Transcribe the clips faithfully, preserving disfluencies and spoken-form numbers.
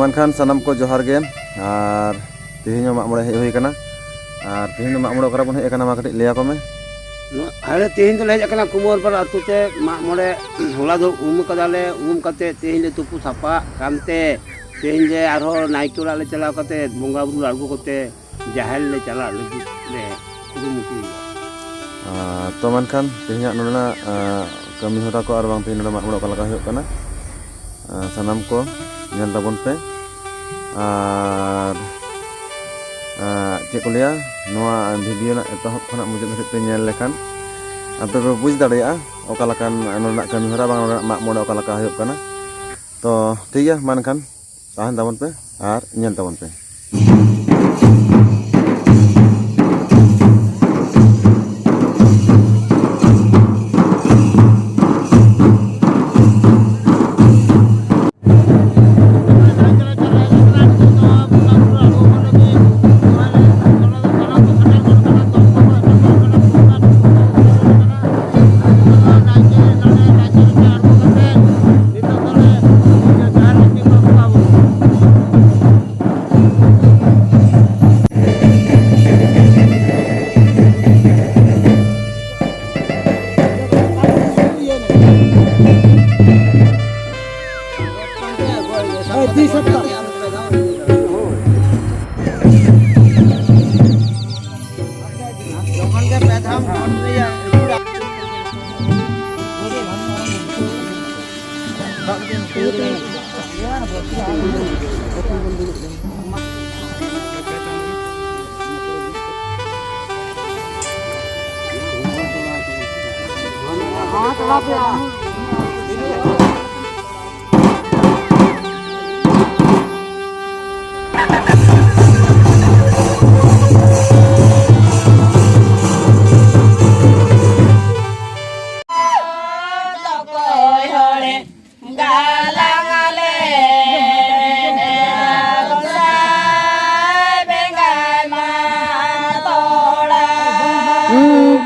ᱢᱮᱱᱠᱷᱟᱱ ᱥᱟᱱᱟᱢ ᱠᱚ ᱡᱚᱦᱟᱨ ᱜᱮ᱾ ᱟᱨ ᱛᱮᱦᱮᱧ ᱦᱚᱸ ᱢᱟᱜ ᱢᱚᱬᱮ ᱦᱮᱡ ᱦᱩᱭ ᱟᱠᱟᱱᱟ᱾ ᱟᱨ ᱛᱮᱦᱮᱧ ᱫᱚ ᱢᱟᱜ ᱢᱚᱬᱮ ᱚᱠᱟ ᱨᱮᱵᱚᱱ ᱦᱮᱡ ᱟᱠᱟᱱᱟ, ᱢᱟ ᱠᱟᱹᱴᱤᱡ ᱞᱟᱹᱭ ᱟᱠᱚ ᱢᱮ᱾ ᱱᱚᱣᱟ, ᱟᱞᱮ ᱛᱮᱦᱮᱧ ᱫᱚᱞᱮ ᱦᱮᱡ ᱟᱠᱟᱱᱟ ᱠᱩᱢᱟᱨᱯᱟᱲᱟ ᱟᱹᱛᱩ ᱛᱮ ᱢᱟᱜ ᱢᱚᱬᱮ᱾ ᱦᱚᱞᱟ ᱫᱚ ᱩᱢ ᱠᱟᱫᱟᱞᱮ, ᱩᱢ ᱠᱟᱛᱮ ᱛᱮᱦᱮᱧ ᱞᱮ ᱛᱩᱯᱩ ᱥᱟᱯᱷᱟᱜ ᱠᱟᱱᱛᱮ ᱛᱮᱦᱮᱧ ᱞᱮ ᱟᱨᱦᱚᱸ ᱱᱟᱭᱠᱮ ᱚᱲᱟᱜ ᱞᱮ ᱪᱟᱞᱟᱣ ᱠᱟᱛᱮ ᱵᱚᱸᱜᱟ ᱵᱩᱨᱩ ᱞᱮ ᱟᱬᱜᱚ ᱠᱟᱛᱮ ᱡᱟᱦᱮᱨ ᱞᱮ ᱪᱟᱞᱟᱜ ᱞᱟᱹᱜᱤᱫ ᱞᱮ ᱠᱩᱨᱩᱢᱩᱴᱩᱭᱮᱫᱟ᱾ ᱟᱨ ᱛᱚ ᱢᱮᱱᱠᱷᱟᱱ ᱛᱮᱦᱮᱧᱟᱜ ᱱᱚᱰᱮᱱᱟᱜ, ᱟᱸ, ᱠᱟᱹᱢᱤ ᱦᱚᱨᱟ ᱠᱚ ᱟᱨ ᱵᱟᱝ ᱛᱮᱦᱮᱧ ᱱᱚᱰᱮ ᱢᱟᱜ ᱢᱚᱬᱮ ᱚᱠᱟ ᱞᱮᱠᱟ ᱦᱩᱭᱩᱜ ᱠᱟᱱᱟ, ᱟᱸ, ᱥᱟᱱᱟᱢ ᱠᱚ ᱧᱮᱞ ᱛᱟᱵᱚᱱ ᱯᱮ᱾ ᱟᱨ, ᱟᱸ, ᱪᱮᱫ ᱠᱚ ᱞᱟᱹᱭᱟ, ᱱᱚᱣᱟ ᱵᱷᱤᱰᱤᱭᱳ ᱨᱮᱱᱟᱜ ᱮᱛᱚᱦᱚᱵ ᱠᱷᱚᱱᱟᱜ ᱢᱩᱪᱟᱹᱫ ᱫᱷᱟᱹᱨᱤᱡ ᱯᱮ ᱧᱮᱞ ᱞᱮᱠᱷᱟᱱ ᱟᱯᱮ ᱯᱮ ᱵᱩᱡᱽ ᱫᱟᱲᱮᱭᱟᱜᱼᱟ ᱚᱠᱟ ᱞᱮᱠᱟᱱ ᱱᱚᱰᱮᱱᱟᱜ ᱠᱟᱹᱢᱤ ᱦᱚᱨᱟ ᱵᱟᱝ ᱱᱚᱰᱮᱱᱟᱜ ᱢᱟᱜ ᱢᱚᱬᱮ ᱚᱠᱟ ᱞᱮᱠᱟ ᱦᱩᱭᱩᱜ ᱠᱟᱱᱟ᱾ ᱛᱚ ᱴᱷᱤᱠ ᱜᱮᱭᱟ, ᱢᱟ ᱮᱱᱠᱷᱟᱱ ᱛᱟᱦᱮᱱ ᱛᱟᱵᱚᱱ ᱯᱮ ᱟᱨ ᱧᱮᱞ ᱛᱟᱵᱚᱱ ᱯᱮ᱾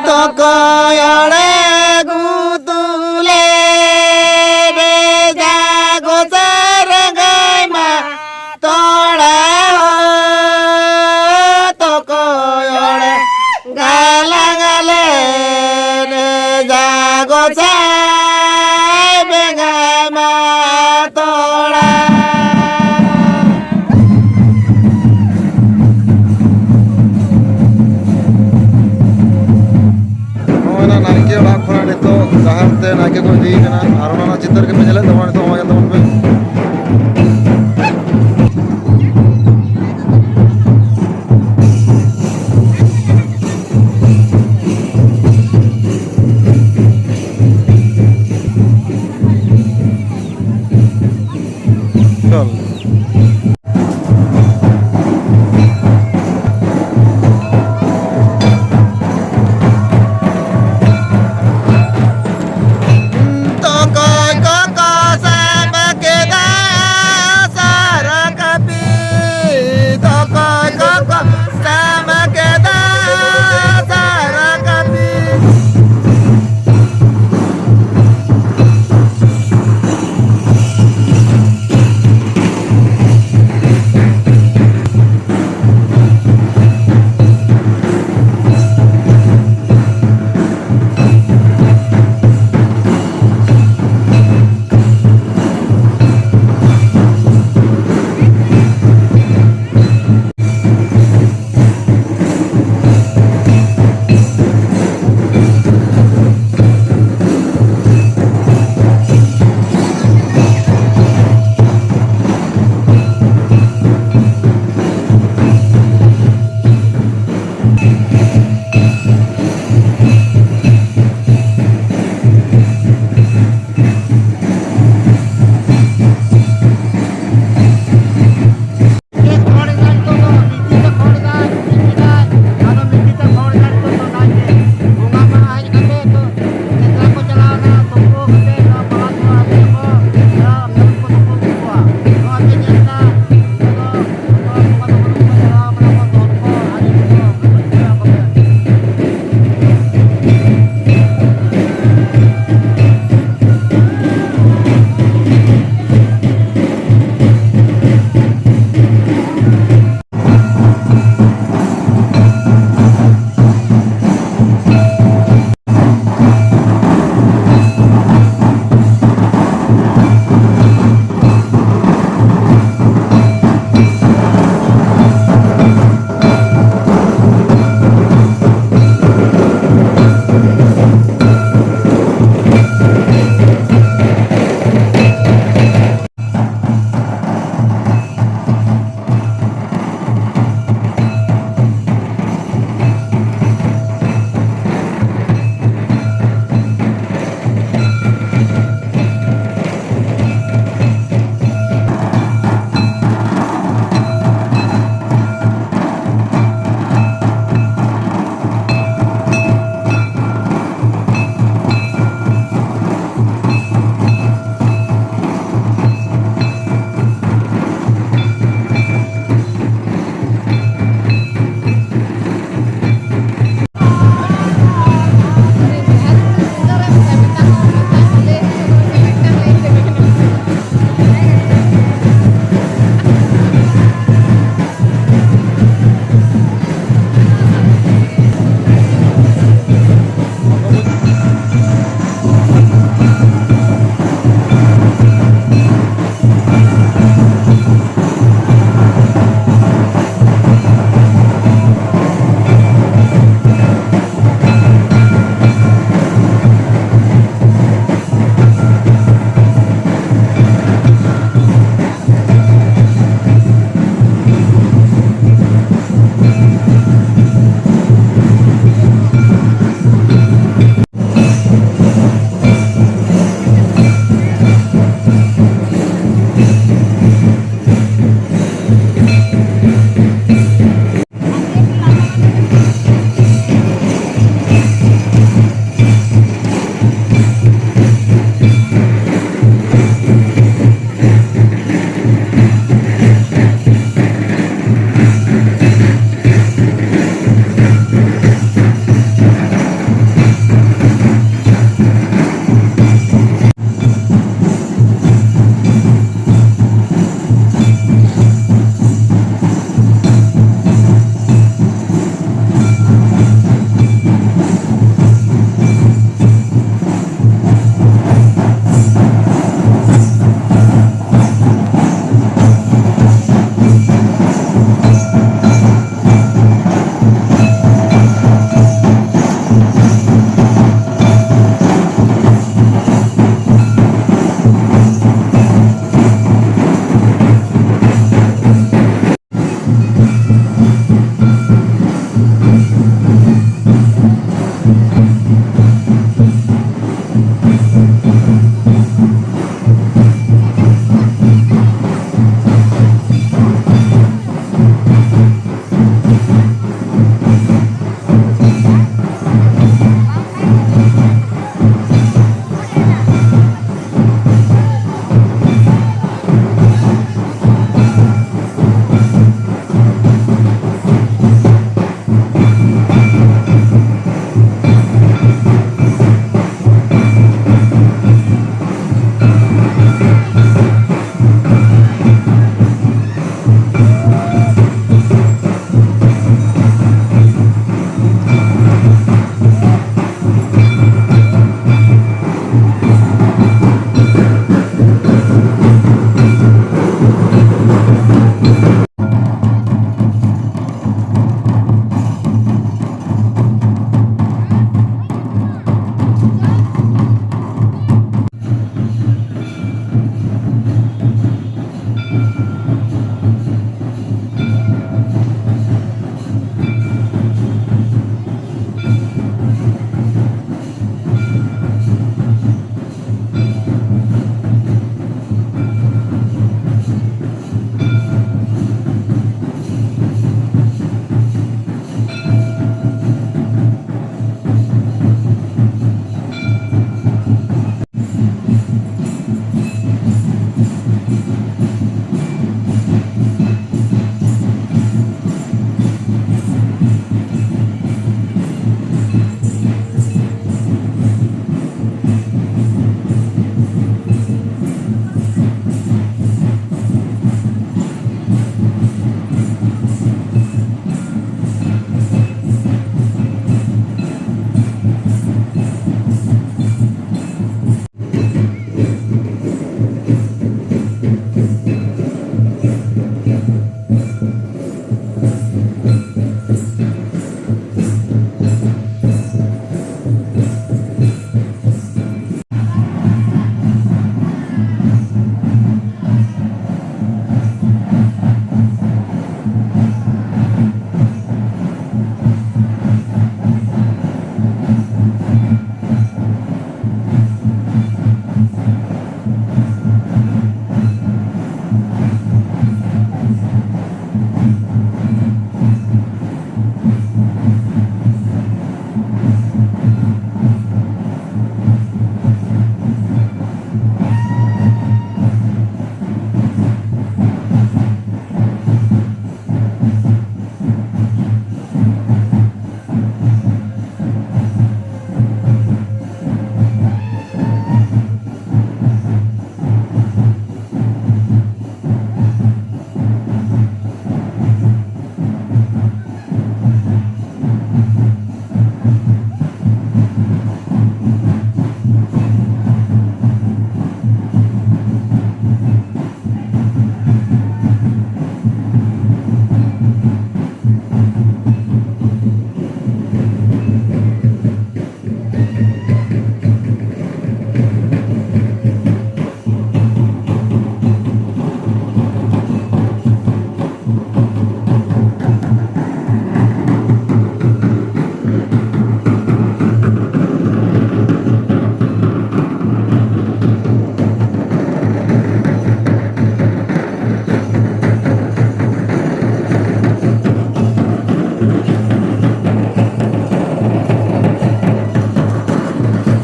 ᱛᱚᱠᱚᱭ ᱚᱲᱮ ᱜᱩᱛᱩᱞᱮ ᱵᱮᱡᱟ ᱜᱚᱥᱟᱨ ᱜᱟᱭᱢᱟ᱾ ᱥᱟᱭ ᱵᱮᱸᱜᱟᱭ ᱢᱟ ᱛᱚᱲᱟ᱾ ᱱᱚᱜᱼᱚᱭ ᱱᱟ ᱱᱟᱭᱠᱮ ᱚᱲᱟᱜ ᱠᱷᱚᱱᱟᱜ ᱱᱤᱛᱚᱜ ᱡᱟᱦᱮᱨ ᱛᱮ ᱱᱟᱭᱠᱮ ᱠᱚ ᱤᱫᱤᱭᱮ ᱠᱟᱱᱟ᱾ ᱟᱨ ᱚᱱᱟ ᱨᱮᱱᱟᱜ ᱪᱤᱛᱟᱹᱨ ᱜᱮᱯᱮ ᱧᱮᱞᱮᱫ ᱛᱟᱵᱚᱱᱟ ᱱᱤᱛᱚᱜ, ᱱᱚᱜᱼᱚᱭ ᱧᱮᱞ ᱛᱟᱵᱚᱱ ᱯᱮ᱾